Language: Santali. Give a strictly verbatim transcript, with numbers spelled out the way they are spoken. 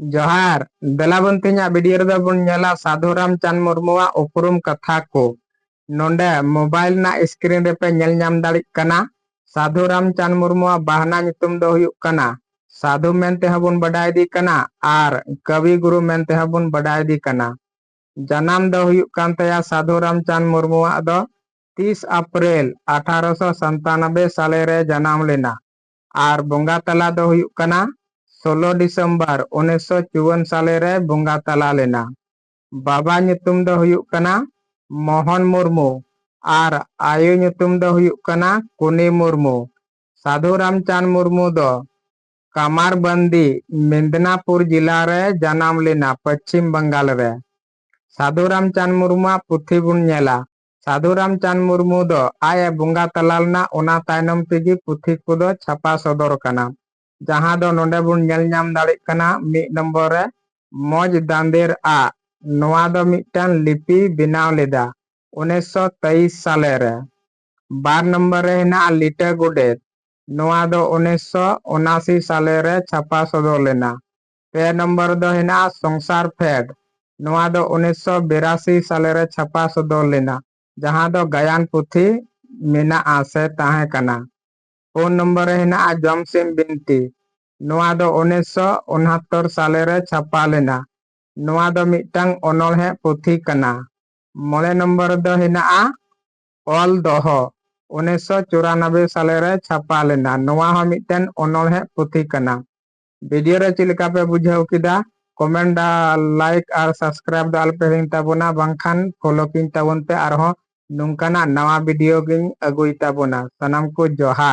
ᱡᱚᱦᱟᱨ, ᱫᱮᱞᱟ ᱵᱚᱱ ᱛᱮᱦᱮᱧᱟᱜ video ᱨᱮᱫᱚ ᱵᱚᱱ ᱧᱮᱞᱟ ᱥᱟᱫᱷᱩ ᱨᱟᱢᱪᱟᱸᱫᱽ ᱢᱩᱨᱢᱩᱣᱟᱜ ᱩᱯᱨᱩᱢ ᱠᱟᱛᱷᱟ ᱠᱚ᱾ ᱱᱚᱰᱮ mobile ᱨᱮᱱᱟᱜ screen ᱨᱮᱯᱮ ᱧᱮᱞ ᱧᱟᱢ ᱫᱟᱲᱮᱭᱟᱜ ᱠᱟᱱᱟ, ᱥᱟᱫᱷᱩ ᱨᱟᱢᱪᱟᱸᱫᱽ ᱢᱩᱨᱢᱩᱣᱟᱜ ᱵᱟᱦᱱᱟ ᱧᱩᱛᱩᱢ ᱫᱚ ᱦᱩᱭᱩᱜ ᱠᱟᱱᱟ ᱥᱟᱫᱷᱩ ᱢᱮᱱ ᱛᱮᱦᱚᱸ ᱵᱚᱱ ᱵᱟᱰᱟᱭᱮᱫᱮ ᱠᱟᱱᱟ ᱟᱨ ᱠᱚᱵᱤ ᱜᱩᱨᱩ ᱢᱮᱱ ᱛᱮᱦᱚᱸ ᱵᱚᱱ ᱵᱟᱰᱟᱭᱮᱫᱮ ᱠᱟᱱᱟ᱾ ᱡᱟᱱᱟᱢ ᱫᱚ ᱦᱩᱭᱩᱜ ᱠᱟᱱ ᱛᱟᱭᱟ ᱥᱟᱫᱷᱩ ᱨᱟᱢᱪᱟᱸᱫᱽ ᱢᱩᱨᱢᱩᱣᱟᱜ ᱫᱚ ᱛᱤᱥ ᱟᱯᱨᱤᱞ ᱟᱴᱷᱟᱨᱚᱥᱚ ᱥᱟᱱᱛᱟᱱᱚᱵᱵᱳᱭ ᱥᱟᱞᱮ ᱨᱮ ᱡᱟᱱᱟᱢ ᱞᱮᱱᱟ ᱟᱨ ᱵᱚᱸᱜᱟ ᱛᱟᱞᱟ ᱫᱚ ᱦᱩᱭᱩᱜ ᱠᱟᱱᱟ ᱥᱳᱞᱳ ᱰᱤᱥᱮᱢᱵᱚᱨ ᱩᱱᱤᱥᱥᱚ ᱪᱩᱣᱟᱱ ᱥᱟᱞᱮ ᱨᱮ ᱵᱚᱸᱜᱟ ᱛᱟᱞᱟ ᱞᱮᱱᱟ᱾ ᱵᱟᱵᱟ ᱧᱩᱛᱩᱢ ᱫᱚ ᱦᱩᱭᱩᱜ ᱠᱟᱱᱟ ᱢᱳᱦᱚᱱ ᱢᱩᱨᱢᱩ ᱟᱨ ᱟᱭᱳ ᱧᱩᱛᱩᱢ ᱫᱚ ᱦᱩᱭᱩᱜ ᱠᱟᱱᱟ ᱠᱩᱱᱤ ᱢᱩᱨᱢᱩ᱾ ᱥᱟᱫᱷᱩ ᱨᱟᱢᱪᱟᱸᱫᱽ ᱢᱩᱨᱢᱩ ᱫᱚ ᱠᱟᱢᱟᱨᱵᱟᱱᱫᱤ, ᱢᱮᱫᱽᱱᱟᱯᱩᱨ ᱡᱤᱞᱟ ᱨᱮ ᱡᱟᱱᱟᱢ ᱞᱮᱱᱟ, ᱯᱚᱪᱷᱤᱢ ᱵᱟᱝᱜᱟᱞ ᱨᱮ᱾ ᱥᱟᱫᱷᱩ ᱨᱟᱢᱪᱟᱸᱫᱽ ᱢᱩᱨᱢᱩᱣᱟᱜ ᱯᱩᱛᱷᱤ ᱵᱚᱱ ᱧᱮᱞᱟ᱾ ᱥᱟᱫᱷᱩ ᱨᱟᱢᱪᱟᱸᱫᱽ ᱢᱩᱨᱢᱩ ᱫᱚ ᱟᱡ ᱮ ᱵᱚᱸᱜᱟ ᱛᱟᱞᱟ ᱞᱮᱱᱟ, ᱚᱱᱟ ᱛᱟᱭᱱᱚᱢ ᱛᱮᱜᱮ ᱯᱩᱛᱷᱤ ᱠᱚᱫᱚ ᱪᱷᱟᱯᱟ ᱥᱚᱫᱚᱨ ᱠᱟᱱᱟ, ᱡᱟᱦᱟᱸ ᱫᱚ ᱱᱚᱰᱮ ᱵᱚᱱ ᱧᱮᱞ ᱧᱟᱢ ᱫᱟᱲᱮᱭᱟᱜ ᱠᱟᱱᱟ᱾ ᱢᱤᱫ ᱱᱚᱢᱵᱚᱨ ᱨᱮ ᱢᱚᱡᱽ ᱫᱟᱸᱫᱮᱨ ᱟᱜ, ᱱᱚᱣᱟ ᱫᱚ ᱢᱤᱫᱴᱟᱝ ᱞᱤᱯᱤ ᱵᱮᱱᱟᱣ ᱞᱮᱫᱟ ᱩᱱᱤᱥᱥᱚ ᱛᱮᱭᱤᱥ ᱥᱟᱞᱮ ᱨᱮ᱾ ᱵᱟᱨ ᱱᱚᱢᱵᱚᱨ ᱨᱮ ᱦᱮᱱᱟᱜᱼᱟ ᱞᱤᱴᱟᱹ ᱜᱚᱰᱮᱛ, ᱱᱚᱣᱟ ᱫᱚ ᱩᱱᱤᱥᱥᱚ ᱩᱱᱟᱥᱤ ᱥᱟᱞᱮ ᱨᱮ ᱪᱷᱟᱯᱟ ᱥᱚᱫᱚᱨ ᱞᱮᱱᱟ᱾ ᱯᱮ ᱱᱚᱢᱵᱚᱨ ᱨᱮᱫᱚ ᱦᱮᱱᱟᱜᱼᱟ ᱥᱚᱝᱥᱟᱨ ᱯᱷᱮᱰ, ᱱᱚᱣᱟ ᱫᱚ ᱩᱱᱤᱥᱥᱚ ᱵᱤᱨᱟᱥᱤ ᱥᱟᱞᱮ ᱨᱮ ᱪᱷᱟᱯᱟ ᱥᱚᱫᱚᱨ ᱞᱮᱱᱟ, ᱡᱟᱦᱟᱸ ᱫᱚ ᱜᱟᱭᱟᱱ ᱯᱩᱛᱷᱤ ᱢᱮᱱᱟᱜᱼᱟ ᱥᱮ ᱛᱟᱦᱮᱸ ᱠᱟᱱᱟ᱾ ᱯᱩᱱ ᱱᱚᱢᱵᱚᱨ ᱨᱮ ᱦᱮᱱᱟᱜᱼᱟ ᱡᱚᱢᱥᱤᱢ ᱵᱤᱱᱛᱤ, ᱱᱚᱣᱟ ᱫᱚ ᱩᱱᱤᱥᱥᱚ ᱩᱱᱟᱦᱟᱛᱛᱚᱨ ᱥᱟᱞᱮ ᱨᱮ ᱪᱷᱟᱯᱟ ᱞᱮᱱᱟ᱾ ᱱᱚᱣᱟ ᱫᱚ ᱢᱤᱫᱴᱟᱝ ᱚᱱᱚᱬᱦᱮ ᱯᱩᱛᱷᱤ ᱠᱟᱱᱟ᱾ ᱢᱚᱬᱮ ᱱᱚᱢᱵᱚᱨ ᱨᱮᱫᱚ ᱦᱮᱱᱟᱜᱼᱟ ᱚᱞ ᱫᱚᱦᱚ, ᱩᱱᱤᱥᱥᱚ ᱪᱩᱨᱟᱱᱚᱵᱵᱳᱭ ᱥᱟᱞᱮ ᱨᱮ ᱪᱷᱟᱯᱟ ᱞᱮᱱᱟ᱾ ᱱᱚᱣᱟ ᱦᱚᱸ ᱢᱤᱫᱴᱮᱱ ᱚᱱᱚᱬᱦᱮ ᱯᱩᱛᱷᱤ ᱠᱟᱱᱟ᱾ video ᱨᱮ ᱪᱮᱫ ᱞᱮᱠᱟ ᱯᱮ ᱵᱩᱡᱷᱟᱹᱣ ᱠᱮᱫᱟ? comment ᱟᱨ like ᱟᱨ subscribe ᱫᱚ ᱟᱞᱚᱯᱮ ᱦᱤᱲᱤᱧ ᱛᱟᱵᱚᱱᱟ, ᱵᱟᱝᱠᱷᱟᱱ follow ᱠᱤᱧ ᱛᱟᱵᱚᱱ ᱯᱮ, ᱟᱨᱦᱚᱸ ᱱᱚᱝᱠᱟᱱᱟᱜ ᱱᱟᱣᱟ video ᱜᱤᱧ ᱟᱹᱜᱩᱭ ᱛᱟᱵᱚᱱᱟ᱾ ᱥᱟᱱᱟᱢ ᱠᱚ ᱡᱚᱦᱟᱨ᱾